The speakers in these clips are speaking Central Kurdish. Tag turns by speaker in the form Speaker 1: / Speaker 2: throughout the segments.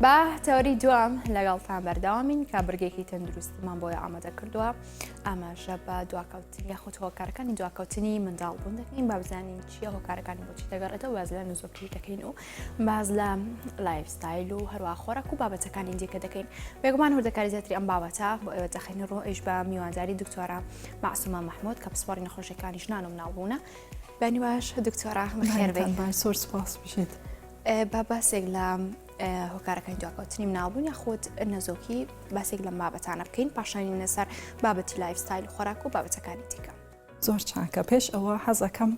Speaker 1: با تەوەری دووەم لەگەڵتان بەردەوامین کە بڕگێکی تەندروستیمان بۆیە ئامادە کردووە ئاماژە بە دواکەوتن یاخود هۆکارەکانی دواکەوتنی منداڵبوون دەکەین با بزانین چییە هۆکارەکانی بۆچی دەگەڕێتەوە باز لە نەزۆکیش دەکەین و باز لە lifestyle و هەروە خۆراک و بابەتەکانی دیکە دەکەین بێگومان وردەکاری زیاتری ئەم بابەتە بۆ ئێوە دەخەینە ڕوو ئەویش بە میوانداری دکتۆرە مەعسومە مەحمود کە پسپۆڕی نەخۆشیەکانی ژنان و مناڵبوونە بەیانی باش دکتۆرە بەخێربێی.
Speaker 2: زۆر سپاس بژیت.
Speaker 1: با باسێک لە هۆکارەکانی دواکەوتنی مناڵبوون یاخود نەزۆکی باسێک لەم بابەتانە بکەین پاشانی لەسەر بابەتی lifestyle و خۆراک و بابەتەکانی دیکە.
Speaker 2: زۆر چاکە پێش ئەوە حەزەکەم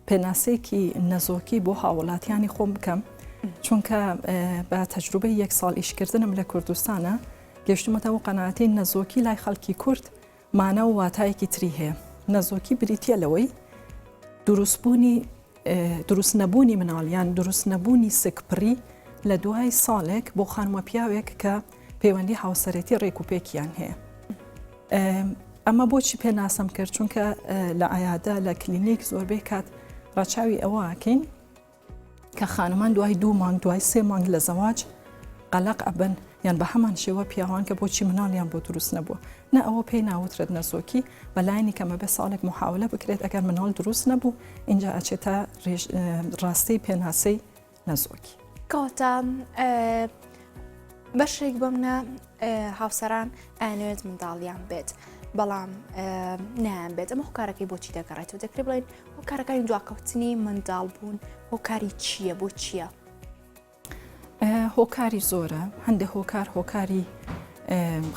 Speaker 2: پێناسەیەکی نەزۆکی بۆ هاوڵاتیانی خۆم بکەم چونکە بە تەجروبەی یەک ساڵ ئیشکردنم لە کوردستانە گەشتمەتەوە قەناعەتی نەزۆکی لای خەڵکی کورد مانا و واتایەکی تری هەیە. نەزۆکی بریتییە لەوەی دروستبوونی دروست نەبوونی مناڵ یان دروست نەبوونی سکپڕی لە دوای ساڵێک بۆ خانمە پیاوێک کە پەیوەندی هاوسەرێتی ڕێک و پێکیان هەیە. ئەمە بۆچی پێناسەم کرد چونکە لە عیادە لە کلینیک زۆربەی کات ڕەچاوی ئەوەکەین کە خانمان دوای دوو مانگ دوای سێ مانگ لە زەواج قەلەق ئەبن یان بە هەمان شێوە پیاوان کە بۆچی مناڵیان بۆ دروست نەبووە نە ئەوە پێی ناوترێت نەزۆکی بەلایەنی کەمە بێ ساڵێک محاولە بکرێت ئەگەر مناڵ دروست نەبوو اینجا ئەچێتە ڕاستی پێناسەی نەزۆکی.
Speaker 1: کەواتە بەشێک بەمنە هاوسەران ئەیانەوێت منداڵیان بێت بەڵام نایان بێت ئەمە هۆکارەکەی بۆچی دەگەڕێتەوە دەکرێت بڵێن هۆکارەکانی دواکەوتنی منداڵ بوون هۆکاری چییە بۆ چییە؟
Speaker 2: هۆکاری زۆرە هەندێک هۆکار هۆکاری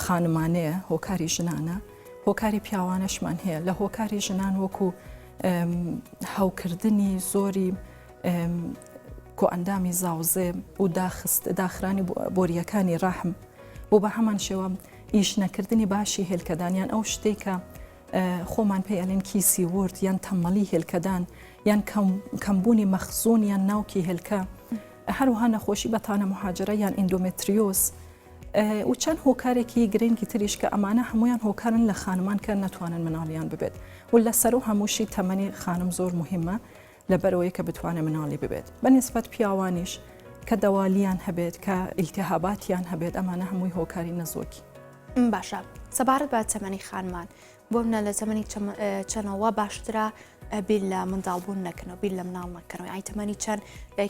Speaker 2: خانمانەیە هۆکاری ژنانە هۆکاری پیاوانەشمان هەیە لە هۆکاری ژنان وەکو هەوکردنی زۆری کۆئەندامی زاوزێ و داخست داخرانی بۆریەکانی ڕەحم بۆ بە هەمان شێوە ئیش نەکردنی باشی هێلکەدان یان ئەو شتێک کە خۆمان پێی ئەلێن کیسی ورد یان تەمەڵی هێلکەدان یان کەمبوونی مەخزون یان ناوکی هێلکە هەروەها نەخۆشی بەتانە مهاجرە یان ئیندۆمێتریۆس و چەند هۆکارێکی گرنگی تریش کە ئەمانە هەمویان هۆکارن لە خانمان کە نەتوانن مناڵیان ببێت و لەسەر و هەمووشی تەمەنی خانم زۆر مهمە لەبەرئەوەی کە بتوانێت مناڵی ببێت بە نیسبەت پیاوانیش کە دەوالیان هەبێت کە ئیلتیهاباتیان هەبێت ئەمانە هەمووی هۆکاری نەزۆکی.
Speaker 1: باشە سەبارەت بە تەمەنی خانمان بۆ منە لە تەمەنی چەنەوە باشترە بیر لە منداڵبوون نەکەنەوە بیر لە مناڵ نەکەنەوە ئای تەمەنی چەند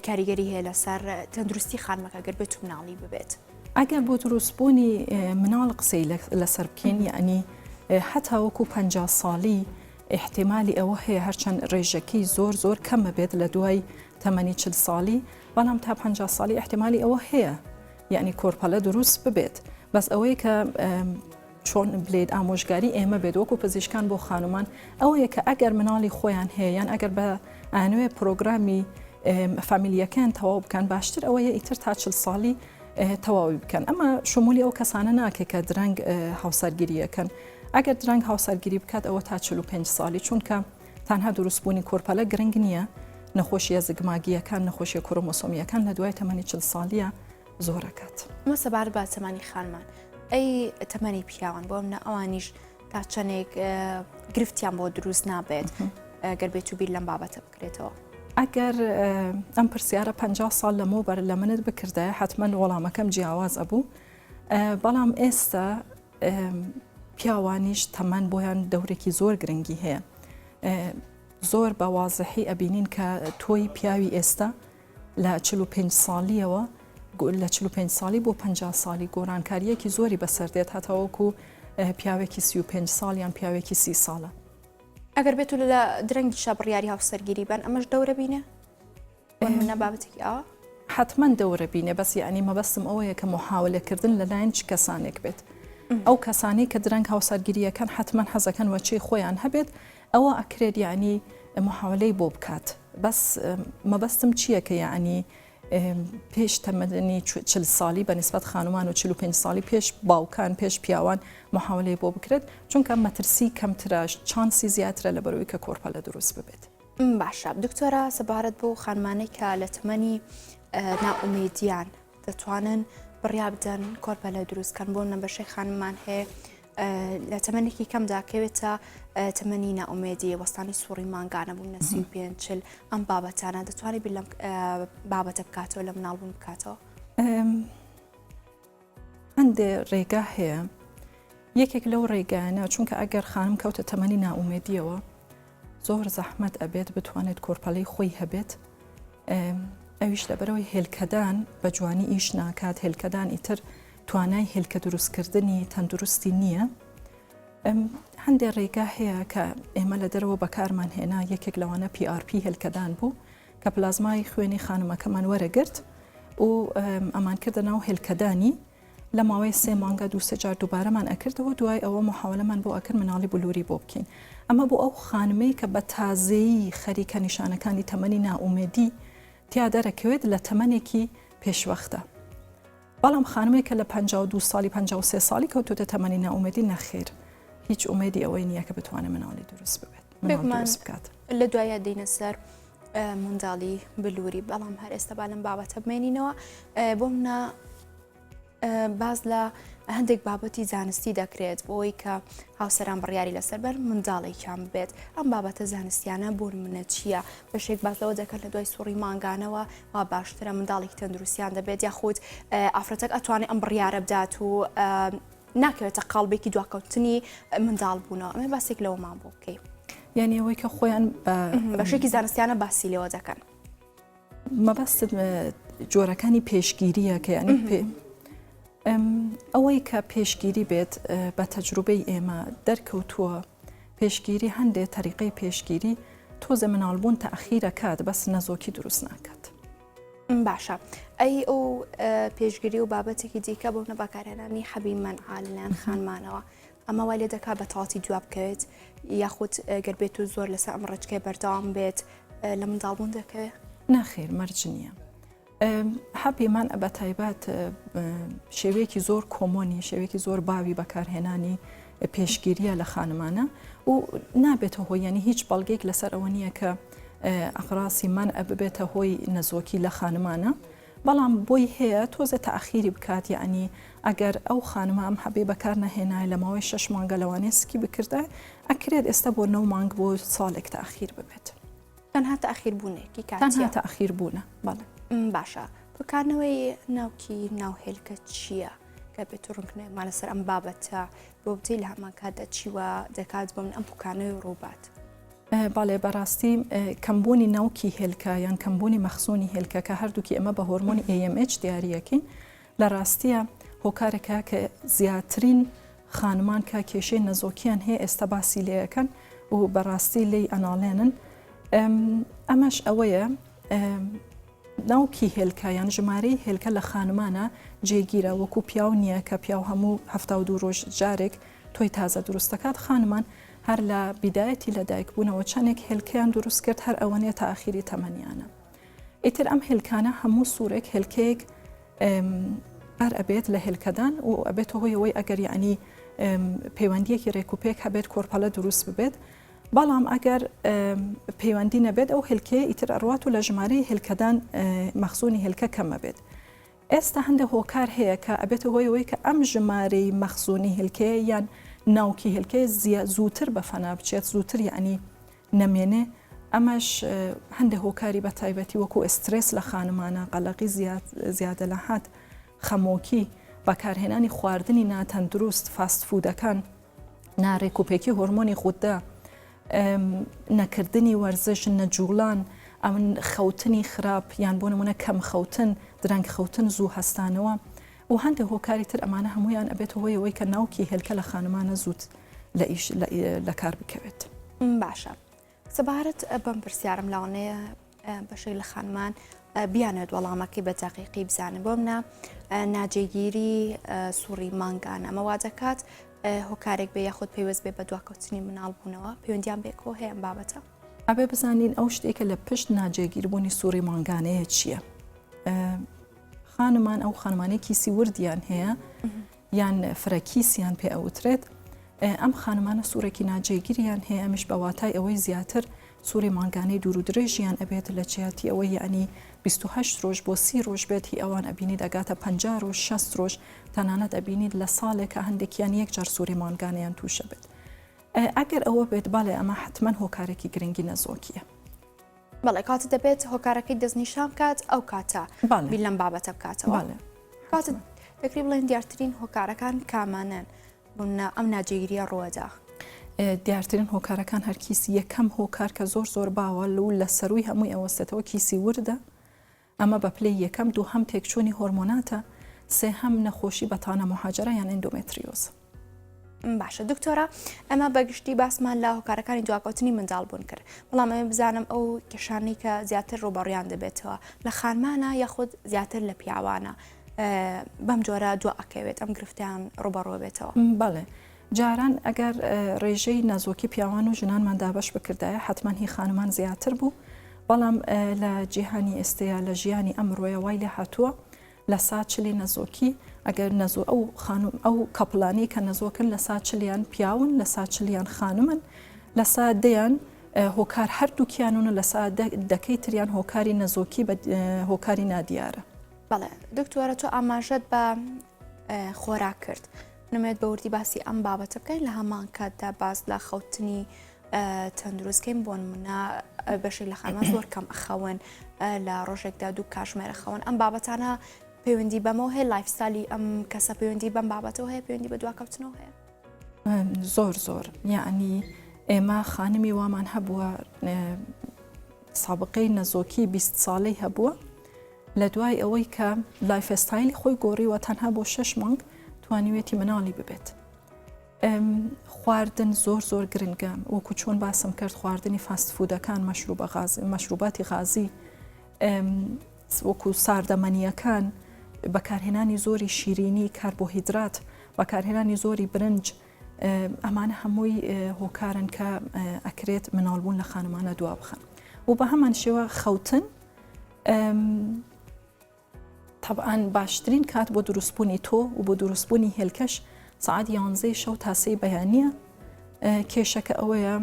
Speaker 1: کاریگەری هەیە لەسەر تەندروستی خانمەکە گەر بێت و مناڵی ببێت.
Speaker 2: ئەگەر بۆ دروستبوونی مناڵ قسەی لەسەر بکەین یعنی هەتا وەکو پ ساڵی ئیحتیمالی ئەوە هەیە هەرچەند ڕێژەکەی زۆر زۆر کەمە بێت لە دوای تەمەنی 40 ساڵی بەڵام تا 50 ساڵی ئیحتیمالی ئەوە هەیە یعنی کۆرپەلە دروست ببێت بەس ئەوەی کە چۆن بلێت ئامۆژگاری ئێمە بێت وەکو پزیشکان بۆ خانومان ئەوەیە کە ئەگەر مناڵی خۆیان هەیە یان ئەگەر بە ئانوێ پرۆگرامی فامیلیەکەیان تەواو بکەن باشتر ئەوەیە ئیتر تا چل ساڵی تەواوی بکەن ئەمە شمولی ئەو کەسانە ناکە کە درەنگ هاوسەرگیریەکەن ئەگەر درەنگ هاوسەرگیری بکات ئەوە تا 45 ساڵی چونکە تەنها دروستبوونی کۆرپەلە گرنگ نییە نەخۆشیە زگماگیەکان نەخۆشیە کۆرۆمۆسۆمیەکان لە دوای تەمەنی چل ساڵیە زۆرەکات.
Speaker 1: ئەمە سەبارەت بە تەمەنی خانمان ئەی تەمەنی پیاوان بۆ منە ئەوانیش تا چەندێک گرفتیان بۆ دروست نابێت گەر بێت و بیر لەم بابەتە بکرێتەوە.
Speaker 2: ئەگەر ئەم پرسیارە پ ساڵ لەمەوبەر لە منت بکردایە حتمما وەڵامەکەم جیاواز ئەبوو بەڵام ئێستا پیاوانیش تەمەن بۆیان دەورێکی زۆر گرنگی هەیە زۆر بە وازحی ئەبینین کە تۆی پیاوی ئێستا لە 45 ساڵیەوە لە 45 ساڵی بۆ 50 ساڵی گۆرانکاریەکی زۆری بەسەر دێت هەتاوەکو پیاوێکی 35 ساڵ یان پیاوێکی سی ساڵە.
Speaker 1: ئەگەر بێت و لە درەنگیشا بڕیاری هاوسەرگیری بەن ئەمەش دەورە بینێ؟ بۆ نمونە بابەتێکی ئاوا؟
Speaker 2: حەتمەن دەورە بینێ بەس یەعنی مەبەستم ئەوەیە کە محاولەکردن لەلایەن چ کەسانێک بێت ئەو کەسانەی کە درەنگ هاوسەرگیریەکەن حەتمەن حەزەکەن وەچەی خۆیان هەبێت ئەوە ئەکرێت یەعنی محاولەی بۆ بکات بەس مەبەستم چییە کە یەعنی پێش تەمەنی چل ساڵی بە نسبەت خانومان و 45 ساڵی پێش باوکان پێش پیاوان محاولەی بۆ بکرێت چونکە مەترسی کەمترە چانسی زیاترە لە بەرەوەی کە کۆرپەلە دروست ببێت.
Speaker 1: باشە دکتۆرە سەبارەت بۆ خانمانەی کە لە تەمەنی نائومێدیان دەتوانن بڕیا بدەن کۆرپەلە دروستکەن بۆ نە بەشێک خانممان هەیە لە تەمەنێکی کەمدا کەوێتە تەمەنی نائومێدی وەستانی سوڕی مانگانە بوون لە 35 چل ئەم بابەتانە دەتوانێت بیر لەم بابەتە بکاتەوە لە مناڵبوون بکاتەوە.
Speaker 2: هەندێ ڕێگا هەیە یەکێک لەو ڕێگایانە چونکە ئەگەر خانم کەوتە تەمەنی نائومێدیەوە زۆر زەحمەت ئەبێت بتوانێت کۆرپەلەی خۆی هەبێت ئەویش لەبەرەوەی هێلکەدان بە جوانی ئیش ناکات هێلکەدان ئیتر توانای هێلکە دروستکردنی تەندروستی نییە هەندێک ڕێگا هەیە کە ئێمە لە دەرەوە بەکارمان هێنا یەکێک لەوانە PRP هێلکەدان بوو کە پلازمای خوێنی خانمەکەمان وەرەگرت و ئەمان کردە ناو هێلکەدانی لە ماوەی سێ مانگا دوو سێ جار دووبارەمان ئەکردەوە دوای ئەوە محاولەمان بۆ ئەکرد مناڵی بلوری بۆ بکەین ئەمە بۆ ئەو خانمەی کە بە تازەیی خەریکە نیشانەکانی تەمەنی نائومێدی تیا دەرەکەوێت لە تەمەنێکی پێشوەختە بەڵام خانمێک کە لە 52 ساڵی 53 ساڵی کەوتوتە تەمەنی نائومێدی نەخێر هیچ ئومێدی ئەوەی نییە کە بتوانێت مناڵی دروست ببێت
Speaker 1: بێگومان بکات لە دوایە دێینە سەر منداڵی بلوری بەڵام هەر ئێستا با لەم بابەتە بمێنینەوە بۆ منە باز لە هەندێک بابەتی زانستی دەکرێت بۆی کە هاوسەران بڕیاری لەسەر بەر منداڵێکیان بێت ئەم بابەتە زانستیانە بۆ منە چییە بەشێک باس لەوە دەکەن لە دوای سوڕی مانگانەوە وا باشترە منداڵێکی تەندروستیان دەبێت یاخود ئافرەتەک ئەتوانێت ئەم بڕیارە بدات و ناکەوێتە قاڵبێکی دواکەوتنی منداڵ بوونەوە ئەمە باسێک لەوەمان بۆ بکەی.
Speaker 2: یانی ئەوەی کە خۆیان
Speaker 1: بە بەشێکی زانستیانە باسی لێوە دەکەن.
Speaker 2: مەبەستت جۆرەکانی پێشگیریە کە ینی پێ ئەوەی کە پێشگیری بێت بە تەجروبەی ئێمە دەرکەوتووە پێشگیری هەندێک تەریقەی پێشگیری تۆزە مناڵبوون تاخیرە کات بەس نەزۆکی دروست ناکات.
Speaker 1: باشە ئەی ئەو پێشگری و بابەتێکی دیکە بۆ نە بەکارهێنانی حەبی مەنعا لەلایەن خانمانەوە ئەمە وای لێ دەکات بە تەواتی دوا بکەوێت یاخود گەر بێت و زۆر لەسەر ئەم ڕێچکەیە بەردەوام بێت لە منداڵبوون دەکەوێت؟
Speaker 2: ناخێر مەرج نییە. حەبی مەنع بە تایبەت شێوەیەکی زۆر common ی شێوەیەکی زۆر باوی بەکارهێنانی پێشگیریە لە خانمانە و نابێتە هۆی یعنی هیچ بەڵگەیەک لەسەر ئەوە نییە کە ئەقراسی مەنع ببێتە هۆی نەزۆکی لە خانمانە بەڵام بۆی هەیە تۆزە تاخیری بکات یعنی ئەگەر ئەو خانمە ئەم حەبەی بەکار نەهێنایە لە ماوەی شەش مانگە لەوانەیە سکی بکردای ئەکرێت ئێستا بۆ نەو مانگ بۆ ساڵێک تاخیر ببێت.
Speaker 1: تەنها تاخیر بوونێکی
Speaker 2: کاتیە. تەنها تاخیر بوونە بەڵێ.
Speaker 1: باشە پکانەوەی ناوکی ناو هێلکە چییە؟ کە بێت و ڕوونکردنەوەیەکمان لەسەر ئەم بابەتە بۆ بدەی لە هەمان کاتدا چی وا دەکات بۆ من ئەم پوکانەوەی ڕووبات؟
Speaker 2: بەڵێ بەڕاستی کەمبوونی ناوکی هێلکە یان کەمبوونی مەخزونی هێلکە کە هەردووکی ئەمە بە هۆرمۆنی AMH دیاریەکەین لە ڕاستیە هۆکارێکە کە زیاترین خانمان کە کێشەی نەزۆکیان هەیە ئێستا باسی لێەکەن و بەڕاستی لێی ئەناڵێنن ئەمەش ئەوەیە ناوکی هێلکە یان ژمارەی هێلکە لە خانمانە جێگیرە وەکو پیاو نییە کە پیاو هەموو 72 ڕۆژ جارێک تۆی تازە دروست دەکات خانمان هەر لە بیدایەتی لە دایک بوونەوە چەندێک هێلکەیان دروست کرد هەر ئەوەنەیە تا ئاخیری تەمەنیانە ئیتر ئەم هێلکانە هەموو سوورێک هێلکەیەک بەر ئەبێت لە هێلکەدان و ئەبێتە هۆی ئەوەی ئەگەر یعنی پەیوەندیەکی ڕێکوپێک هەبێت کۆرپەلە دروست ببێت بەڵام ئەگەر پەیوەندی نەبێت ئەو هێلکەیە ئیتر ئەڕوات و لە ژمارەی هێلکەدان مەخزونی هێلکە کەمە بێت. ئێستا هەندێک هۆکار هەیە کە ئەبێتە هۆی ئەوەی کە ئەم ژمارەی مەخزونی هێلکەیە یان ناوکی هێلکەیە زووتر بە فەنا بچێت زووتر یعنی نەمێنێ ئەمەش هەندێک هۆکاری بە تایبەتی وەکو ئسترێس لە خانمانە قەلەقی زیادە لە حەد خەمۆکی بەکارهێنانی خواردنی ناتەندروست fast food ەکان ناڕێکوپێکی هۆرمۆنی غودە، نەکردنی وەرزش، نەجوڵان، ئەمن خەوتنی خراپ یان بۆ نمونە کەم خەوتن، درەنگ خەوتن، زوو هەستانەوە و هەندێک هۆکاری تر ئەمانە هەمویان ئەبێتە هۆی ئەوەی کە ناوکی هێلکە لە خانمانە زووت لە ئیش لە کار بکەوێت.
Speaker 1: باشە سەبارەت بەم پرسیارم لەوانەیە بەشێک لە خانمان بیانێت وەڵامەکەی بە دەقیقی بزانن بۆ منە ناجێگیری سوڕی مانگان ئەمە وا دەکات هۆکارێک بێ یاخود پەیوەست بێ بە دواکەوتنی مناڵ بوونەوە پەیوەندیان بێکەوە هەیە ئەم بابەتە
Speaker 2: ئەبێ بزانین ئەو شتێکە لە پشت ناجێگیربوونی سوڕی مانگانەیە چییە؟ خانمان ئەو خانمانەی کیسی وردیان هەیە یان فرەکیسیان پێ ئەوترێت، ئەم خانمانە سوڕێکی ناجێگیریان هەیە ئەمیش بە واتای ئەوەی زیاتر سوڕی مانگانەی دوور و درێژیان ئەبێت لە جیاتی ئەوەی یەعنی 28 ڕۆژ بۆ 30 ڕۆژ بێت هی ئەوان ئەبینیت ئەگاتە 50 ڕۆژ 60 ڕۆژ تەنانەت ئەبینیت لە ساڵێکا هەندێکیان یەک جار سوڕی مانگانەیان تووشە بێت ئەگەر ئەوە بێت بەڵێ ئەمە حتمما هۆکارێکی گرنگی نەزۆکیە.
Speaker 1: بەڵێ کاتە دەبێت هۆکارەکەی دەستنیشان بکات ئەو کاتە بیر لەم بابەتە بکاتەوە. کاتە. دەکرێت بڵێن دیارترین هۆکارەکان کامانەن بۆ ئەم ناجێگیریە ڕووەدا؟
Speaker 2: دیارترین هۆکارەکان هەر کیسی یەکەم هۆکار کە زۆر زۆر باوە لو لە سەرووی هەمووی ئەوەستێتەوە کیسی وردە ئەمە بە پلەی یەکەم، دووهەم تێکچوونی هۆرمۆناتە، سێهەم نەخۆشی بەتانە موهاجەرە یان ئێندۆمێتریۆز.
Speaker 1: باشە دکتۆرە ئەمە بەگشتی باسمان لە هۆکارەکانی دواکەوتنی منداڵبوون کرد بەڵام ئەمە بزانم ئەو کێشانەی کە زیاتر ڕووبەڕوویان دەبێتەوە لە خانمانە یاخود زیاتر لە پیاوانە بەم جۆرە دوا ئەکەوێت ئەم گرفتیان ڕووبەڕوو بێتەوە.
Speaker 2: بەڵێ جاران ئەگەر ڕێژەی نەزۆکی پیاوان و ژنانمان دابەش بکردایە حەتمەن هی خانمان زیاتر بوو بەڵام لە جیهانی ئێستەیە لە ژیانی ئەمڕۆیە وای لێ هاتووە لە سا چلی نەزۆکی ئەگەر نەزۆ ئەو خانم ئەو couple انەی کە نەزۆکن لە سا چلیان پیاون لە سا چلیان خانمن لە سا دەیان هۆکار هەردووکیانون لە سا دەکەی تریان هۆکاری نەزۆکی بە هۆکاری نادیارە.
Speaker 1: بەڵێ دکتۆرە تۆ ئاماژەت بە خۆراک کرد نمێت بە وردی باسی ئەم بابەتە بکەین لە هەمان کاتدا باس لە خەوتنی تەندروستکەین بۆ نمونە بەشێک لە خانمان زۆر کەم ئەخەون لە ڕۆژێکدا دوو کاژمێرە خەون ئەم بابەتانە پەیوەندی بەمەوە هەیە lifestyle ی ئەم کەسە پەیوەندی بەم بابەتەوە هەیە پەیوەندی بە دواکەوتنەوە هەیە
Speaker 2: زۆر زۆر یعنی ئێمە خانمی وامان هەبووە سابقەی نەزۆکی 20 ساڵەی هەبووە لە دوای ئەوەی کە lifestyle ی خۆی گۆڕیوە تەنها بۆ شش مانگ توانیوێتی مناڵی ببێت. خواردن زۆر زۆر گرنگە وەکو چۆن باسم کرد خواردنی fast food ەکان مەشروبە غازی مەشروباتی غازی وەکو ساردەمەنیەکان بەکارهێنانی زۆری شیرینی کاربۆهیدرات بەکارهێنانی زۆری برنج ئەمانە هەمووی هۆکارن کە ئەکرێت مناڵبوون لە خانمانە دوا بخەن و بە هەمان شێوە خەوتن تەبعەن باشترین کات بۆ دروستبوونی تۆ و بۆ دروستبوونی هێلکەش سعات یانزەی شەو تا سێی بەیانیە کێشەکە ئەوەیە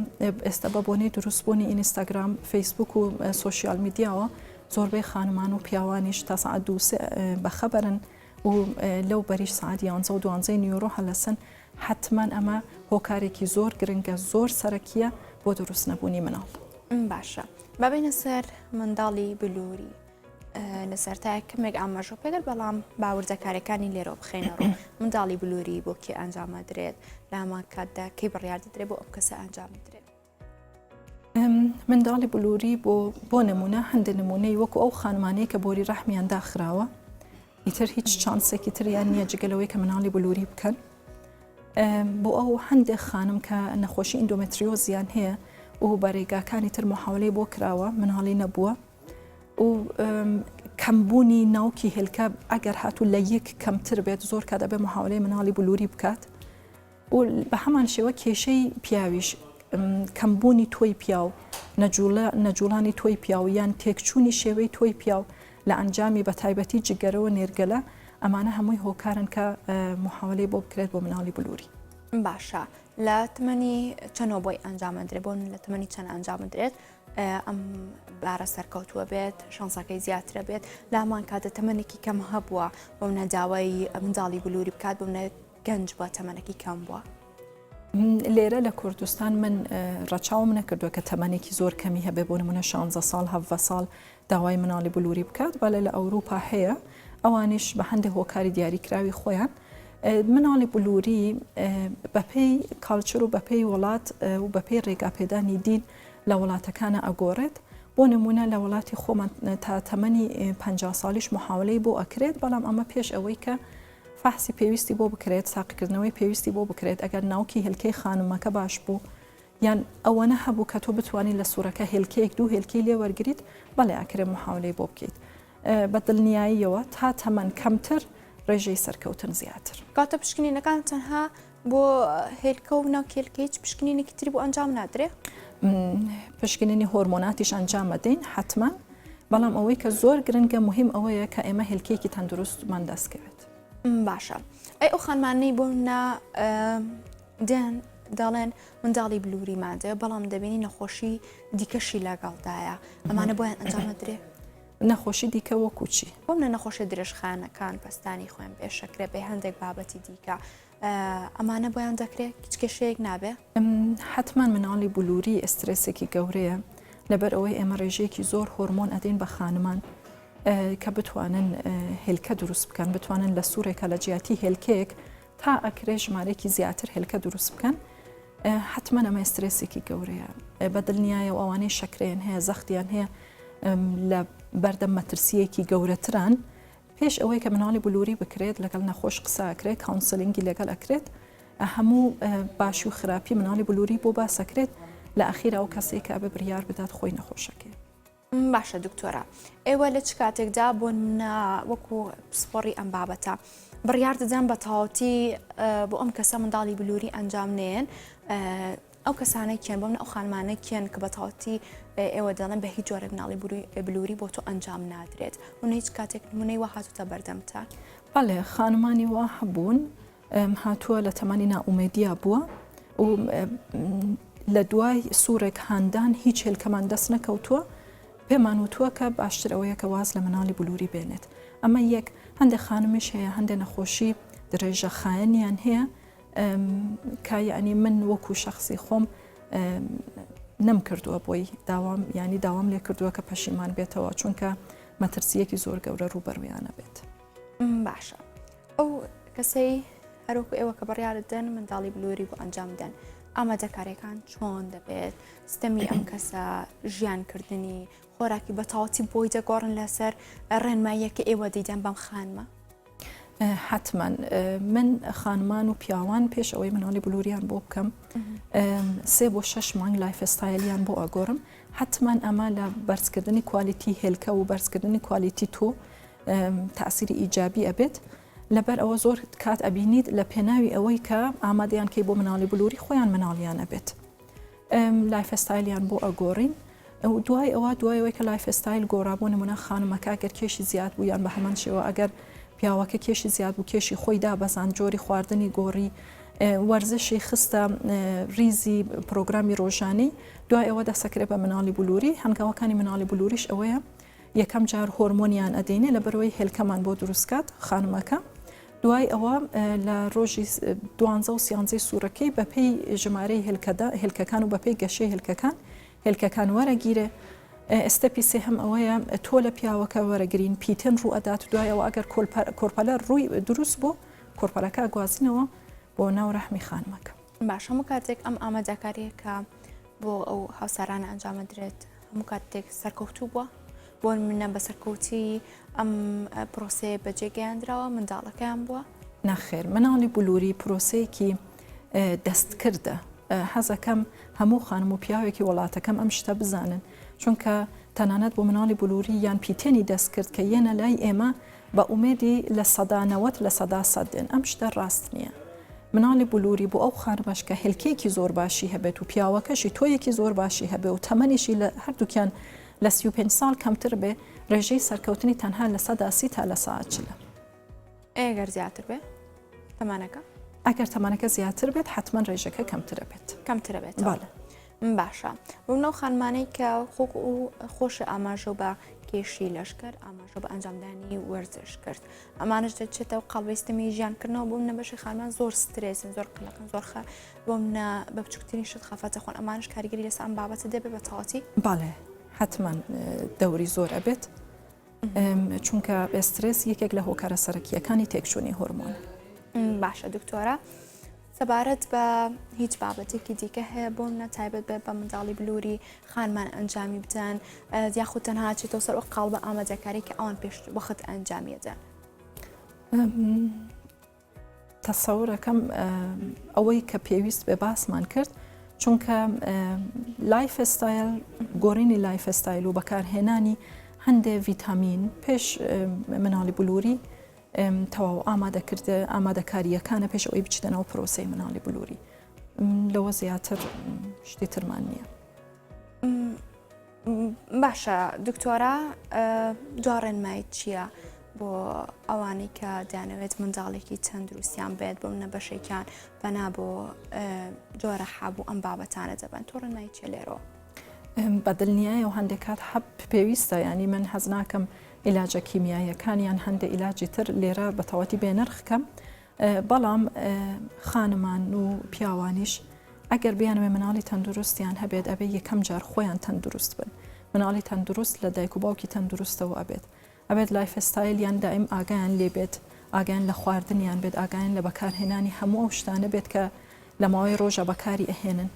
Speaker 2: ئێستا بە بۆنەی دروستبوونی ئینستاگرام فەیسبوک و social media وە زۆربەی خانمان و پیاوانیش تا سعات دووسێ بەخەبەرن و لەو بەریش سعات یانزە و دوانزەی نیوەڕۆ هەلەسن حتمما ئەمە هۆکارێکی زۆر گرنگە زۆر سەرەکیە بۆ دروست نەبوونی مناڵ.
Speaker 1: باشە با بێینە سەر منداڵی بلوری لە سەرتایە کەمێک ئاماژە پێکرد بەڵام با وردەکاریەکانی لێرەوە بخەینە ڕوو منداڵی بلوری بۆ کێ ئەنجامە درێت لە هەمان کاتدا کەی بڕیار دەدرێت بۆ ئەم کەسە ئەنجام بدرێت؟
Speaker 2: منداڵی بلوری بۆ بۆ نمونە هەندێک نمونەی وەکو ئەو خانمانەی کە بۆری ڕەحمیان داخراوە ئیتر هیچ چانسێکی تریان نییە جگە لەوەی کە مناڵی بلوری بکەن بۆ ئەو هەندێک خانم کە نەخۆشی ئیندۆمەتریۆزیان هەیە و بە رێگاکانی تر محاولەی بۆ کراوە مناڵی نەبووە و کەمبوونی ناوکی هێلکە ئەگەر هاتوو لە یەک کەمتر بێت زۆر کات دەبێت محاولەی مناڵی بلوری بکات و بە هەمان شێوە کێشەی پیاویش کەمبوونی تۆی پیاو نەجوڵە نەجوڵانی تۆی پیاو یان تێکچوونی شێوەی تۆی پیاو لە ئەنجامی بە تایبەتی جگەرە و نێرگەلە ئەمانە هەمووی هۆکارن کە محاولەی بۆ بکرێت بۆ مناڵی بلوری.
Speaker 1: باشە لە تەمەنی چەنەوە بۆی ئەنجامەدرێت بۆ لە تەمەنی چەند ئەنجامدرێت ئەم بارە سەرکەوتووە بێت شانسەکەی زیاترە بێت لامان کاتە تەمەنێکی کەم هەبووە بۆ منە داوای منداڵی بلوری بکات بۆ منە گەنج بووە تەمەنەکی کەم بووە.
Speaker 2: لێرە لە کوردستان من ڕەچاوم نەکردووە کە تەمەنێکی زۆر کەمی هەبێ بۆ نمونە 16 ساڵ 17 ساڵ داوای مناڵی بلوری بکات بەڵێ لە ئەوروپا هەیە ئەوانیش بە هەندێک هۆکاری دیاریکراوی خۆیان مناڵی بلوری بەپێی culture و بەپێی وڵات و بەپێی ڕێگاپێدانی دین لە وڵاتەکانە ئەگۆڕێت بۆ نمونە لە وڵاتی خۆمان تا تەمەنی 50 ساڵیش محاولەی بۆ ئەکرێت بەڵام ئەمە پێش ئەوەی کە فەحسی پێویستی بۆ بکرێت، تاقیکردنەوەی پێویستی بۆ بکرێت، ئەگەر ناوکی هێلکەی خانمەکە باش بوو یان ئەوەنە هەبوو کە تۆ بتوانی لە سوورەکە هێلکەیەک دوو هێلکەی لێ وەرگریت، بەڵێ ئەکرێ محاولەی بۆ بکەیت. بە دڵنیاییەوە تا تەمەن کەمتر ڕێژەی سەرکەوتن زیاتر.
Speaker 1: کەواتە پشکنینەکان تەنها بۆ هێلکە و ناوکی هێلکە هیچ پشکنینێکی تری بۆ ئەنجام نادرێ؟
Speaker 2: پشکنینی هۆرمۆناتیش ئەنجام ئەدەین حەتمەن، بەڵام ئەوەی کە زۆر گرنگە مهم ئەوەیە کە ئێمە هێلکەیەکی تەندروستمان دەست کەوێت.
Speaker 1: باشە ئەی ئەو خانمانەی بۆ نا دێن دەڵێن منداڵی بلووری مادە بەڵام دەبینی نەخۆشی دیکەشی لەگەڵدایە ئەمانە بۆیان ئەنجامە درێ؟
Speaker 2: نەخۆشی دیکە وەکو چی؟
Speaker 1: بۆ منە نەخۆشیە درێژخایەنەکان پەستانی خوێن بێ شەکرە بێ هەندێک بابەتی دیکە ئەمانە بۆیان دەکرێت هیچ کێشەیەک نابێ؟
Speaker 2: حەتمەن مناڵی بلوری ئسترێسێکی گەورەیە لەبەر ئەوەی ئێمە ڕێژەیەکی زۆر هۆرمۆن ئەدەین بە خانمان. کە بتوانن هێلکە دروست بکەن بتوانن لە سوورێکە لە جیاتی هێلکەیەک تا ئەکرێ ژمارەیەکی زیاتر هێلکە دروست بکەن حتمما ئەمە سترێسێکی گەورەیە بە دڵنیایە و ئەوانەی شەکرەیان هەیە زەختیان هەیە لە بەردەم مەترسیەکی گەورەتران پێش ئەوەی کە مناڵی بلوری بکرێت لەگەڵ نەخۆش قسە ئەکرێت counseling ی لەگەڵ ئەکرێت هەموو باشی و خراپی مناڵی بلوری بۆ باس ئەکرێت لە ئەخیرا ئەو کەسەی کە ئەبێ بریار بدات خۆی نەخۆشەکەی.
Speaker 1: باشە دکتۆرە ئێوە لە چ کاتێکدا بۆ نمونە وەکو پسپۆڕی ئەم بابەتە بڕیار دەدەن بە تەواوەتی بۆ ئەم کەسە منداڵی بلوری ئەنجام نێن ئەو کەسانە کێن بۆ من ئەو خانمانە کێن کە بە تەواوەتی ئێوە دەڵێن بە هیچ جۆرێک مناڵی بلوری بۆ تۆ ئەنجام نادرێت و هیچ کاتێک نمونەی وا هاتوتە بەردەمتان؟
Speaker 2: بەڵێ خانمانی وا هەبوون هاتووە لە تەمەنی نائومێدیا بووە و لە دوای سوورێک هاندان هیچ هێلکەمان دەست نەکەوتووە پێمان وتووە کە باشتر ئەوەیە کە واز لە مناڵی بلوری بێنێت ئەمە یەک هەندێک خانمیش هەیە هەندێک نەخۆشی درێژە خایەنیان هەیە کە یعنی من وەکو شخصی خۆم نەم کردووە بۆی داوام ینی داوام لێ کردووە کە پەشیمان بێتەوە چونکە مەترسیەکی زۆر گەورە ڕووبەرویانە بێت.
Speaker 1: باشە ئەو کەسەی هەروەکو ئێوە کە بڕیارت دەن منداڵی بلوری بۆ ئەنجام بدەن ئامادەکاریەکان چۆن دەبێت ستەمی ئەم کەسە ژیانکردنی خۆراکی بەتەواوەتی بۆی دەگۆڕن لەسەر ڕێنماییەکە ئێوە دەیدەن بەم خانمە؟
Speaker 2: حتمما من خانمان و پیاوان پێش ئەوەی مناڵی بلوریان بۆ بکەم سێ بۆ شەش مانگ lifestyle یان بۆ ئەگۆڕم حتمما ئەمە لە بەرزکردنی quality هێلکە و بەرزکردنی quality تۆ تاسیری ئیجابی ئەبێت لەبەر ئەوە زۆر کات ئەبینیت لە پێناوی ئەوەی کە ئامادەیان کەی بۆ مناڵی بلوری خۆیان مناڵیان ئەبێت lifestyle یان بۆ ئەگۆڕین دوای ئەوە دوای ئەوەی کە lifestyle گۆڕا بۆ نمونە خانمەکە گەر کێشی زیاد بوو یان بە هەمان شێوە ئەگەر پیاوەکە کێشی زیاد بوو کێشی خۆی دابەزان جۆری خواردنی گۆڕی وەرزشی خستە ریزی پرۆگرامی ڕۆژانی دوای ئەوە دەسەکرێ بە مناڵی بلوری هەنگاوەکانی مناڵی بلوریش ئەوەیە یەکەم جار هۆرمۆنیان ئەدەینێ لەبەرئەوەی هێلکەمان بۆ دروستکات خانمەکە دوای ئەوە لە ڕۆژی دوانزە و سیانزەی سوورەکەی بەپێی ژمارەی هێلکەدا هێلکەکان و بەپێی گەشەی هێلکەکان هێلکەکان وەرەگیرێ step ی سێهەم ئەوەیە تۆ لە پیاوەکە وەرەگرین پیتن ڕوو ئەدات دوای ئەوە ئەگەر کۆرپەلە ڕووی دروست بوو کۆرپەلەکە گوازینەوە بۆ ناو ڕەحمی خانمەکە.
Speaker 1: باش هەموو کاتێک ئەم ئامادەکاریە کە بۆ ئەو هاوسارانە ئەنجامەدرێت هەموو کاتێک سەرکەوتوو بووە بۆ منە بە سەرکەوتی ئەم پرۆسەیە بەجێ گەیاندراوە منداڵەکەیان بووە؟
Speaker 2: نەخێر مناڵی بلوری پرۆسەیەکی دەستکردە حەزەکەم هەموو خانم و پیاوێکی وڵاتەکەم ئەم شتە بزانن چونکە تەنانەت بۆ مناڵی بلوری یان پیتێنی دەستکرد کە یەنە لای ئێمە بە ئومێدی 90% 100% دێن ئەم شتە ڕاست نییە مناڵی بلوری بۆ ئەو خانمەش کە هێلکەیەکی زۆر باشی هەبێت و پیاوەکەشی تۆیەکی زۆر باشی هەبێ و تەمەنیشی لە هەردووکیان لە 35 ساڵ کەمتر بێ ڕێژەی سەرکەوتنی تەنها 30% تا 40%.
Speaker 1: ئەگەر زیاتر بێ تەمانەکە؟
Speaker 2: ئەگەر تەمەنەکە زیاتر بێت حتمما ڕێژەکە کەمترە بێت.
Speaker 1: کەمترە بێت. بەڵێ. باشە بۆ ئەو خانمانەی کە خۆک و خۆشە ئاماژە بە کێشی لەش کرد ئاماژە بە ئەنجامدانی وەرزش کرد ئەمانش دەچێتەوە قەڵبەی ستەمی ژیانکردنەوە بۆ منە بەشی خانمان زۆر سترێسن زۆر قلقن زۆر خە بۆ منە بە بچووکترین شت خەفەتە خۆن ئەمانش کاریگەری لەسەر ئەم بابەتە دەبێت بە تەواوەتی؟
Speaker 2: بەڵێ حەتمەن دەوری زۆر ئەبێت چونکە ئێسترێس یەکێک لە هۆکارە سەرەکییەکانی تێکچوونی هۆرمۆنە.
Speaker 1: باشە دکتۆرە سەبارەت بە هیچ بابەتێکی دیکە هەیە بۆ منە تایبەت بێت بە منداڵی بلوری خانمان ئەنجامی بدەن یاخود تەنها چێتەوە سەر ئەو قاڵبە ئامادەکاری کە ئەوان پێش وەخت ئەنجامیەدەن؟
Speaker 2: تەسەورەکەم ئەوەی کە پێویست بێ باسمان کرد چونکە lifestyle گۆڕینی lifestyle و بەکارهێنانی هەندێ ڤیتامین پێش مناڵی بلوری تەواو ئامادەکردە ئامادەکارییەکانە پێش ئەوەی بچیتە ناو پرۆسەی مناڵی بلوری لەوە زیاتر شتی ترمان نییە.
Speaker 1: باشە دکتۆرە دوا ڕێنمایت چییە بۆ ئەوانەی کە دەیانەوێت منداڵێکی تەندروستیان بێت بۆ منە بەشێکیان پەنا بۆ جۆرە حەب و ئەم بابەتانە دەبەن تۆ ڕێنمایی چیە لێرەوە؟
Speaker 2: بە دڵنیایەوە هەندێک کات حەب پێویستە یانی من حەز ناکەم عیلاجە کیمیاییەکان یان هەندێک عیلاجی تر لێرە بە تەواتی بێنرخ کەم بەڵام خانمان و پیاوانیش ئەگەر بیانەوێ مناڵی تەندروستیان هەبێت ئەبێ یەکەم جار خۆیان تەندروست بن مناڵی تەندروست لە دایک و باوکی تەندروستەوە ئەبێت. ئەبێت lifestyle یان دایم ئاگایان لێ بێت، ئاگایان لە خواردنیان بێت، ئاگایان لە بەکارهێنانی هەموو ئەو شتانە بێت کە لە ماوەی ڕۆژە بەکاری ئەهێنن.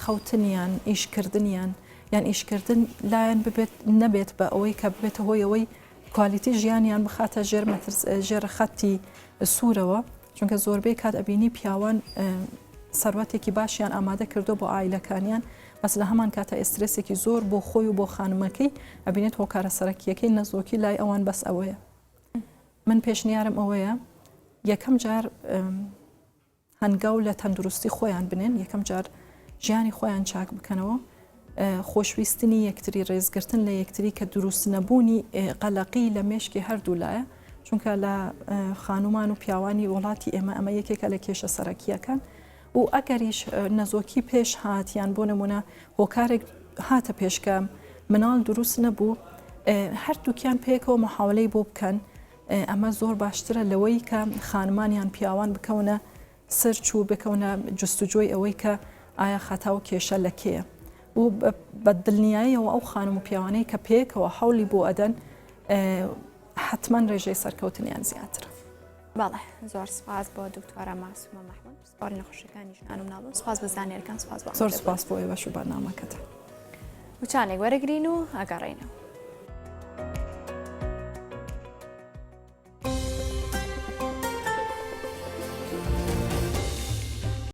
Speaker 2: خەوتنیان، ئیشکردنیان، یان ئیشکردن لایان ببێت نەبێت بە ئەوەی کە ببێتە هۆی ئەوەی quality ژیانیان بخاتە ژێر مەترس ژێر خەتی سوورەوە چونکە زۆربەی کات ئەبینی پیاوان سەروەتێکی باشیان ئامادە کردو بۆ ئایلەکانیان بەس لە هەمان کاتە ئێسترێسێکی زۆر بۆ خۆی و بۆ خانمەکەی ئەبینێت هۆکارە سەرەکیەکەی نەزۆکی لای ئەوان بەس ئەوەیە من پێشنیارم ئەوەیە یەکەم جار هەنگاو لە تەندروستی خۆیان بنێن، یەکەم جار ژیانی خۆیان چاک بکەنەوە، خۆشویستنی یەکتری، ڕێزگرتن لە یەکتری کە دروست نەبوونی قەلەقی لە مێشکی هەردوو لایە، چونکە لە خانومان و پیاوانی وڵاتی ئێمە ئەمە یەکێکە لە کێشە سەرەکییەکان و ئەگەریش نەزۆکی پێش هات یان بۆ نمونە هۆکارێک هاتە پێش کە مناڵ دروست نەبوو هەردووکیان پێکەوە محاولەی بۆ بکەن ئەمە زۆر باشترە لەوەی کە خانمان یان پیاوان بکەونە search و بکەونە جستجۆی ئەوەی کە ئایا خەتا و کێشە لە کێیە و بە دڵنیاییەوە ئەو خانم و پیاوانەی کە پێکەوە حەولی بۆ ئەدەن حتمما ڕێژەی سەرکەوتنیان زیاترە.
Speaker 1: بەڵێ زۆر سپاس بۆ دکتۆرە ماسومە مەحمود پسپۆڕی نەخۆشیەکانی ژنان و مناڵبوون سپاس بۆ زانیاریەکان سپاس بۆ
Speaker 2: زۆر سپاس بۆ ئێوەش و بەرنامەکەتان.
Speaker 1: وچانێک وەرەگرین و ئەگەڕێینەوە.